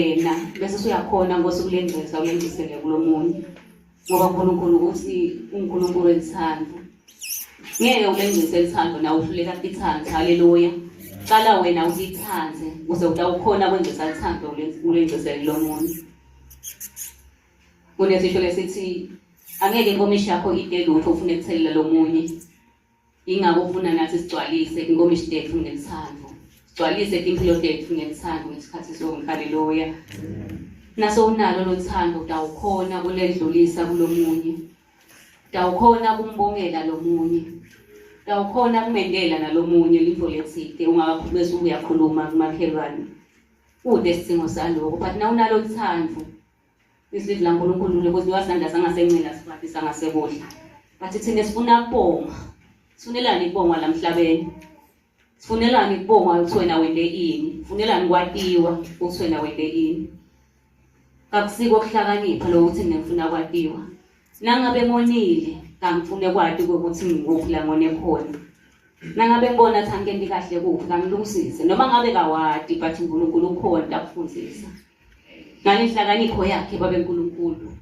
Wena bese usuyakhona Nkosi kulengcisa ulengcisele kulomunye ngoba uNkulunkulu uthi uNkulunkulu elithando ngeke ulengcise elithando nawe uhluleka kutithanda. Haleluya. Cala wena ulithande ukuze utawukhona kwengcisa lithando ulengcisele kulomunye. Kunesisho lesithi angeke inkomishi yakho ide lutho ufune kuthelela lomunye. Ingako ufuna nathi sigcwalise inkomishi tethu ngelithando. Sigcwalise impilo tethu ngelithando ngesikhathi sonke. Haleluya. Naso unalo lothando utawukhona kuledlulisa kulomunye. Utawukhona kumbongela lomunye. Utawukhona kumendela nalomunye lintfo letsite ungakakhuluma uyakhuluma kumakhelwane. Kude isidingo saloko but nawunalo luthando Izwi laNkulunkulu lokuthi wasandla sangasencela sifathi sangasekudla. Bathi thina sifuna kubonga. Sifunelani kubongwa la mhlabeni? Sifunelani kubongwa ukuthi wena wente ini? Sifunelani kwatiwa ukuthi wena wente ini? Kakusiko kuhlakanipha lokuthi mina ngifuna kwatiwa. Nangabe ngonile, kangifune kwati ukuthi ngikuphi la ngone khona. Nangabe ngibona ukuthi angikendi kahle kuphi, kangilungisise. Noma ngabe kawati but uNkulunkulu ukhona akufundisa. Ngalenhlakanipho yakhe babe uNkulunkulu.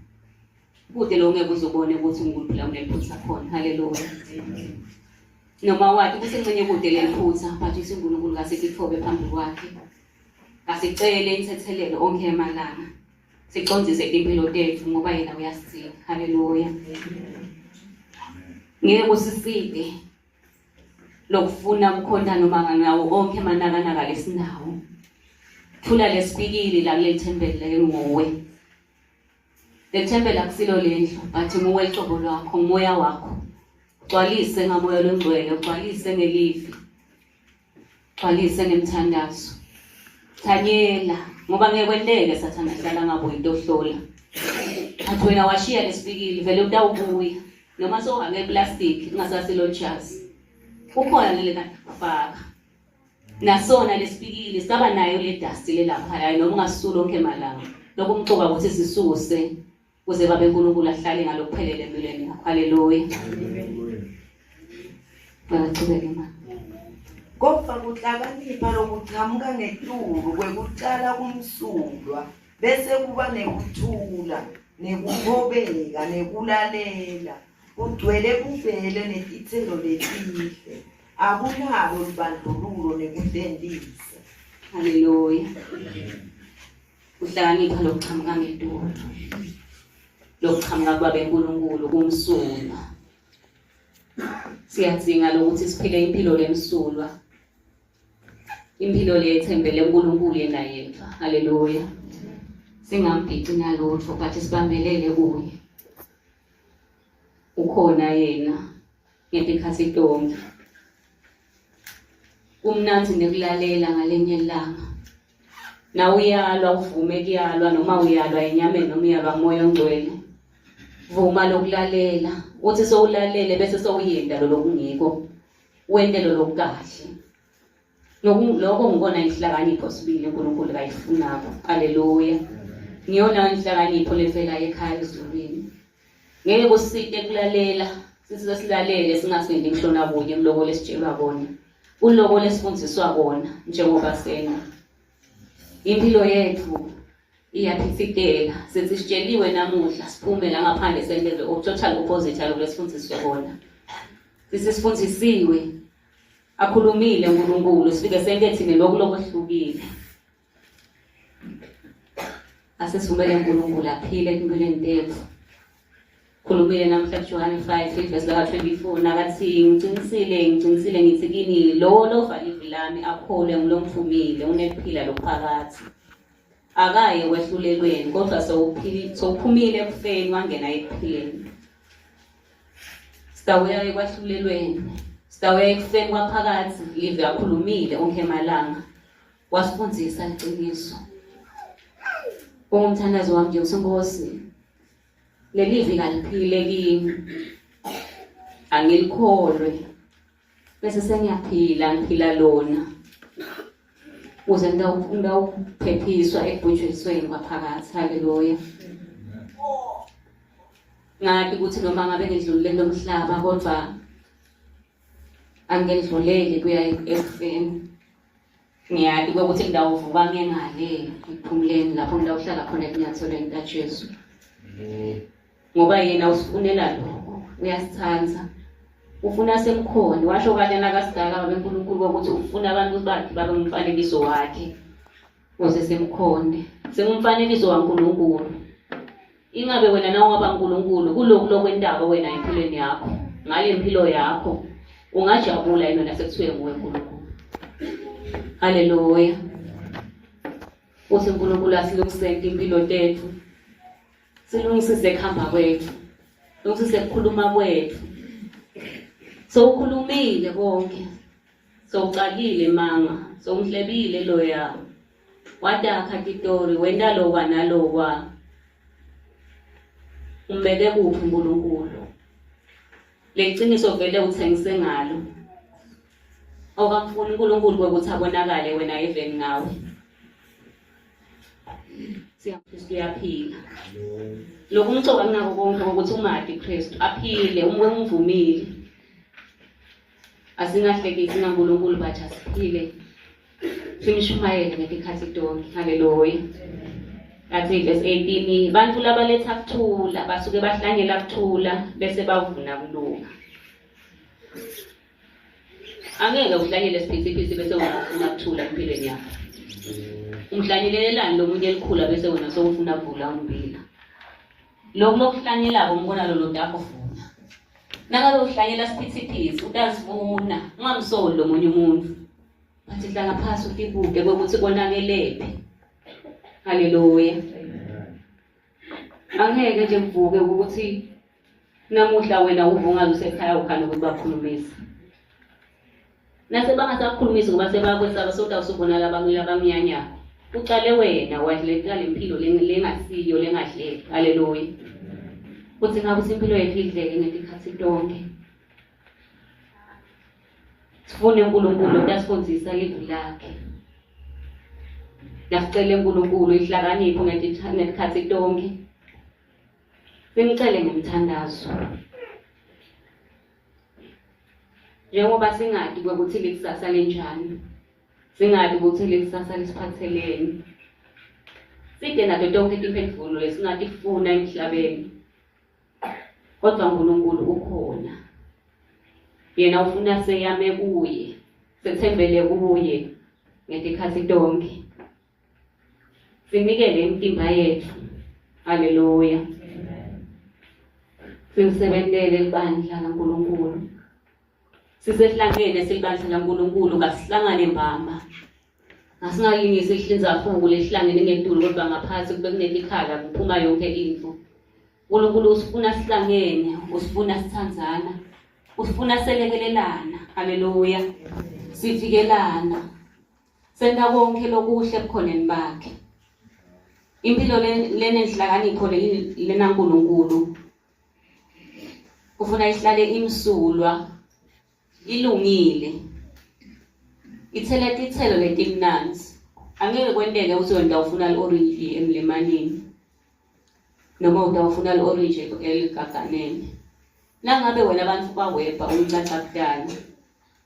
Kude lo ngeke uzobone ukuthi uNkulunkulu la uneliphutha khona. Haleluya. Noma wathi kusencenye kude leliphutha but uthi uNkulunkulu kasitithobe phambi kwakhe. Kasicele inthethelelo onke amalanga. Sicondzise impilo tethu ngoba yena uyasidinga. Haleluya. Ngeke kusiside lokufuna kukhonta noma ngawo onke amanakanaka lesinawo. Thula lesipikili la kuleli thempeli lenguwe. Le thempeli akusilo lendlu but nguwe icobo lwakho, ngumoya wakho. Gcwalise ngamoya longcwele, ugcwalise ngelivi. Gcwalise ngemthandazo. Thanyela ngoba ngeke kwenteke sathana hlala ngabuyi into hlola. Athi wena washiya lesipikili vele utawubuya noma sowuhambe eplastic ungasasilo jazi. Kukhona lele kufaka. Nasona lesipikili saba nayo le dust le lapha noma ungasula onke malanga. Lokumcoka ukuthi sisuse kuze babe uNkulunkulu ahlale ngalokuphelele empilweni yakho. Haleluya. Baqhubeke ma. Kodwa kuhlakanipha lokuqhamuka ngetulu kwekucala kumsulwa bese kuba nekuthula nekuthobeka nekulalela kugcwele bubele netitselo letihle akunalo lubandlululo nekutentisa. Haleluya. Kuhlakanipha lokuqhamuka ngetulu. Lokuqhamuka kubabe uNkulunkulu kumsulwa. Siyadzinga lokuthi siphile impilo lemsulwa. Impilo leyethembele uNkulunkulu yena yedwa. Haleluya. Singambhici nalutho but sibambelele kuye. Ukhona yena ngetikhathi tonke. Kumnandzi nekulalela ngalenye ilanga. Na uyalwa uvume kuyalwa noma uyalwa enyameni noma uyalwa moya ongcwele. Vuma lokulalela. Uthi sowulalele bese sowuyenda lo lokungiko. Wente lo lokukahle. Lokho ngikona inhlakanipho sibili uNkulunkulu kayifunako. Haleluya. Ngiyona inhlakanipho levela ekhaya ezulwini. Ngeke kusite kulalela, sithi sesilalele singasindi ngisho nakunye kuloko lesitshelwa kona. Kuloko lesifundiswa kona njengoba sena. Impilo yethu iyaphithikela sithi sitsheliwe namuhla siphume la ngaphandle sente the total opposite yaloko lesifundiswe kona. Sithi sifundisiwe akhulumile uNkulunkulu sifike sente thina lokhu lokwehlukile. Asesivumele uNkulunkulu aphile empilweni tethu. Khulumile namhla kuJohane 5 ivesi laka-24 nakathi ngiqinisile ngiqinisile ngithi kini lowo lova livi lami akholwe ngulomthumile unekuphila lokuphakathi. Akaye kwehlulelweni kodwa sewuphumile ekufeni wangena ekuphileni. Sitawuya ekwahlulelweni. Sitawuya ekufeni kwaphakathi live akhulumile onke emalanga. Wasifundisa iqiniso. Ungumthandazo wami nje uSinkosi. Leli vi kaliphile kimi. Angilikholwe. Bese sengiyaphila ngiphila lona. Ukuze ngidawuphephiswa ekubhujisweni kwaphakathi. Haleluya. Ngathi ukuthi noma ngabe ngidlulile kulomhlaba kodwa angedluleli kuya ekufeni. Ngiyati ukuthi ngidawuvuka ngiye ngale ekuphumuleni lapho ngidawuhlala khona etinyathelweni taJesu. Ngoba yena usifunela lokho, uyasithanda. Ufuna semkhona, washo kahle nakasidala babe uNkulunkulu ukuthi ufuna abantu bakhe babe umfanekiso wakhe. Ukuze simkhonde. Singumfanekiso waNkulunkulu. Ingabe wena nawe waba uNkulunkulu kuloku lokwentako wena empilweni yakho, ngale mpilo yakho ungajabula yini wena sekuthiwe nguwe uNkulunkulu? Haleluya. Uthi uNkulunkulu asilungisele impilo tethu. Silungisise kuhamba kwethu. Silungisise kukhuluma kwethu. Sowukhulumile konke. Sowucakile manga, sowumhlebile loya. Watakha titori, wenta lokwa nalokwa. Umbeke kuphi uNkulunkulu? Leqiniso vele uthengise ngalo. Awukamfuni uNkulunkulu kwekuthi abonakale wena eveni ngawe. Kristu uyaphila. Lokhu umcoka kunako konke ukuthi umati Kristu aphile umuke umvumile. Asingahlekisi ngaNkulunkulu bathi asiphile. Simshumayele ngetikhathi tonke. Haleluya. Athi verse 18 bantu labaletha kuthula basuke bahlanyela kuthula bese bavuna kulunga. Angeke uhlanyele siphithiphithi bese wena ufuna kuthula empilweni yakho. Umhlanyelelani lo munye elikhula bese wena sowufuna kuvula umbila. Lokhu lokuhlanyelako umbona lolo utakuvuna. Nangabe uhlanyela siphithiphithi utazivuna, ungamsoli lo munye umuntu. Bathi hlala phasi utibuke kwekuthi konakelephi. Haleluya. Angeke nje kuvuke ukuthi namuhla wena uvungaze usekhaya ukhani ukuthi bakhulumisa. Nase bangasakukhulumisi ngoba sebakwesaba sotawusubona labamnyanyako. Ucale wena wadleka le mpilo lengasiyo lengadleki. Haleluya. Kuthi ngabe impilo yethu idleke ngetikhathi tonke. Sifune uNkulunkulu utasifundisa livi lakhe. Nasicele uNkulunkulu ihlakanipho ngetikhathi tonke. Simcele ngomthandazo. Njengoba singadi kwekuthi likusasa linjani, singadi ukuthi likusasa lisiphatheleni. Side nato tonke timphendvulo lesingatifuna emhlabeni. Kodwa uNkulunkulu ukhona. Yena ufuna seyame kuye, sethembele kuye ngetikhathi tonke. Sinikele imitimba yethu. Haleluya. Silisebentele libandla laNkulunkulu. Sisehlangene silibandla laNkulunkulu kasihlangane mbamba. Asingalingisi ihlinzafuku lehlangene ngetulu kodwa ngaphansi kube kunetikhala kuphuma yonke intfo. uNkulunkulu usifuna sihlangene, usifuna sithandzana, usifuna selekelelana. Haleluya. Sivikelana. Senta konke lokuhle ebukhoneni bakhe. Impilo lenenhlakanipho lenaNkulunkulu kufuna ihlale imsulwa ilungile ithela tithelo letimnandzi angeke kwenteke ukuthi wena utawufuna li-orange emlemanini noma utawufuna li-orange eligaganeni nangabe wena abantu bawebha umcacabutana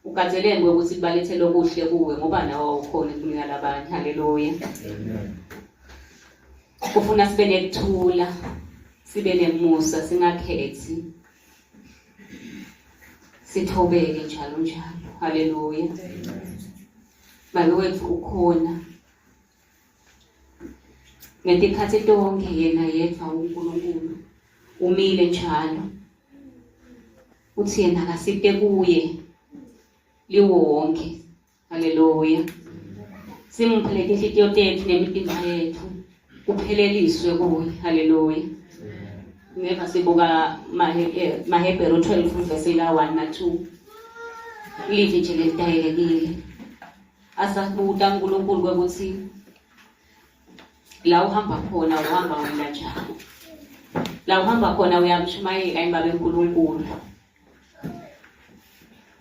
Ugadzeleni kwekuthi kubalethe lokuhle kuwe ngoba nawe awukhoni kunika labanye. Haleluya. Ufuna sibe nekuthula, sibe nemusa, singakhethi. Sithobeke njalo njalo. Haleluya. Babe wethu ukhona. Ngetikhathi tonke yena yedwa uNkulunkulu umile njalo. Uthi yena akasite kuye liwonke. Haleluya. Simuphe inhliziyo tethu nemitimba yethu kupheleliswe kuye. Haleluya. Ngeva sibuka Mahebheru 12 verse la 1 na 2. Livi nje lelitayelekile. Asabuta uNkulunkulu kwekuthi la uhamba khona uhamba wena njani la uhamba khona uyamshumayela yini babe uNkulunkulu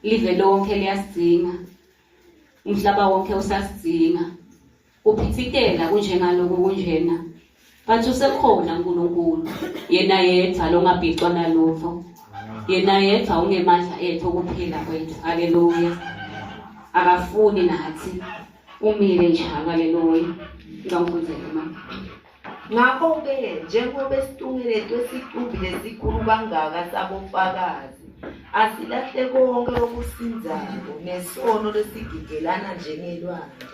live lonke liyasidinga umhlaba wonke usasidinga kuphithitela kunjengaloku kunjena but usekhona uNkulunkulu yena yedwa longabhicwa nalutho yena yedwa ungemandla ethu okuphila kwethu haleluya akafuni nathi. Umile nje, haleluya. Ngawufundzela mama. Ngakho-ke njengoba situngeletwe sicumbi lesikhulu kangaka sabofakazi, asilahle konke okusinzako nesono lesigigelana njengelwandle.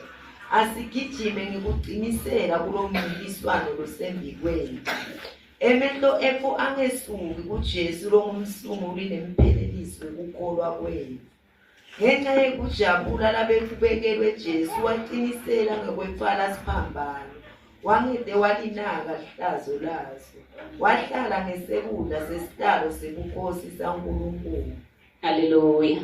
Asigijime ngekuqinisela kulo mncintiswano losembikwethu. Emehlo etfu angesuki kuJesu longumsunguli nemphelelisi wekukholwa kwetfu. Ngenxa yekujabula labekubekelwe Jesu wacinisela ngekwetfwala siphambano, wangete walinaka lihlazo laso. Wahlala ngesekudla sesihlalo sebukhosi saNkulunkulu. Haleluya.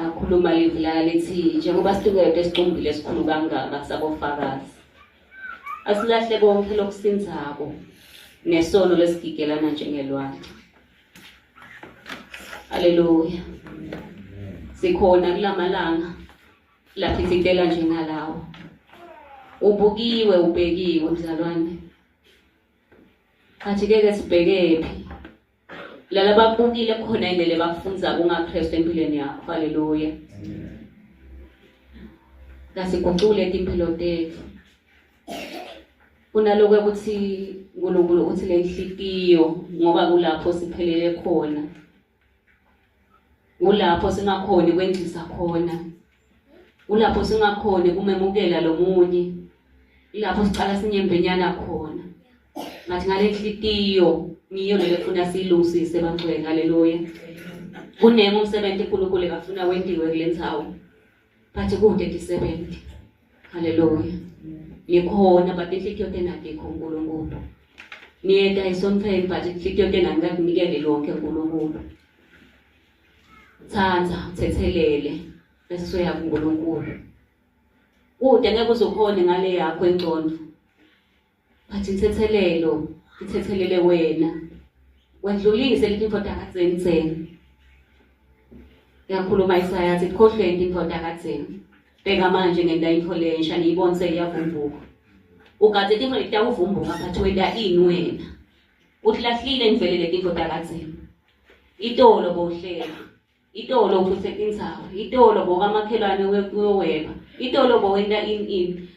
Akhuluma livi la lithi njengoba situngelete isicumbi lesikhulu kangaka sabofakazi. Asilahle konke lokusindzako nesono lesigigelana njengelwandle. Haleluya. Sikhona kulamalanga laphithitela njengalawo. Ubukiwe ubekiwe mzalwane. Athi ke sibhekephi? Lala bakubukile khona indlela bakufunza kungaKristu empilweni yakho. Haleluya. Kasigucule timphilo tetfu. Kunaloko ukuthi uNkulunkulu uthi lenhlitiyo ngoba kulapho siphelele khona. Kulapho singakhoni kwengcisa khona. Kulapho singakhoni kumemukela lomunye. Ilapho sicala sinyembenyana khona. Ngathi ngale nhlitiyo ngiyo le lefuna siyilungisise bangcwele haleluya. Kunengi umsebenzi uNkulunkulu ekafuna wentiwe kule ndzawo. But kude tisebenzi. Haleluya. Nikhona but inhlitiyo tenatikho uNkulunkulu. Niyeta esontfweni but inhlitiyo tenanikakunikele lonke uNkulunkulu. Thatha uthethelele bese soya kuNkulunkulu. Kude ngeke uzukhone ngale yakho ingcondo. But intethelelo ithethelele wena. Wedlulise letintfo takadzeni dzeni. Yakhuluma Isaya athi khohlweni tintfo takadzeni. Bheka manje ngenta intfo lensha niyibone seyiyavumbuka. Ugadze tintfo letitawuvumbuka but wenta ini wena? Utilahlile nivele letintfo takadzeni. Itolo bowuhlela. Itolo ufuse tindzawo. Itolo bokamakhelwane weweba. Itolo bowenta ini ini.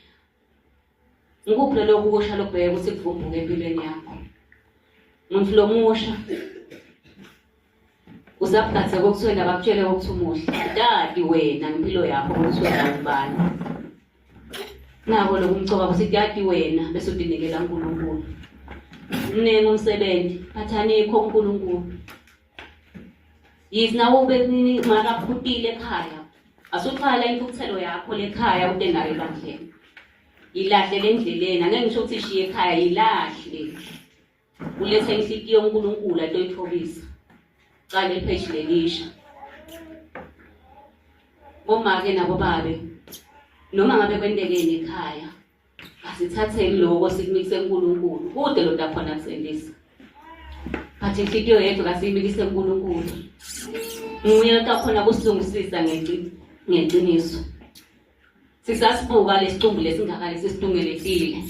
Ngikuphi lolokusha lokubheke ukuthi kuvumbuke empilweni yakho? Muntu lomusha usakugade kokuthiwena bakutshele ukuthi umuhle tati wena ngempilo yakho ukuthi wena ubani nako lokumcoka ukuthi tati wena bese utinikela uNkulunkulu mningi umsebenzi phathanikho uNkulunkulu Yithi nawe ube makaphutile ekhaya. Asuthwala intukuthelo yakho lekhaya ute nayo ebandleni. Yilahle lendleleni, angeke ngisho ukuthi ishiye ekhaya, yilahle. Ulethe inhliziyo uNkulunkulu atoyithobisa. Cale ipage lelisha. Bomake nabobabe noma ngabe kwentekeni ekhaya Asithatheni lokho sikumikise kuNkulunkulu. Kude lo takhona kusendisa. But inhlitiyo yethu kasiyimikise kuNkulunkulu. Nguye otakhona kusilungisisa ngeqiniso. Sisasibuka lesicumbi lesingaka lesisilungeletile.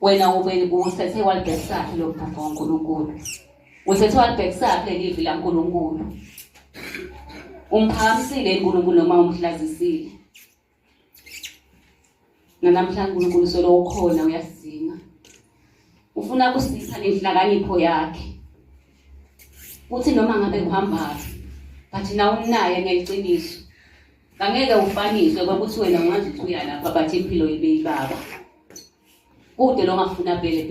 Wena ube uthethe walibhekisaphi lokubhubha uNkulunkulu. Uthethe walibhekisaphi lelivi laNkulunkulu. Umphakamisile uNkulunkulu noma umhlazisile. Nanamhla uNkulunkulu solo ukhona uyasidinga. Ufuna kusipha nenhlakanipho yakhe. Kuthi noma ngabe kuhambaphi but na unaye ngeqiniso. Angeke ufaniswe kwakuthi wena ungaze uthi uya lapha but impilo ibe ibaba. Kude longafuna bhele.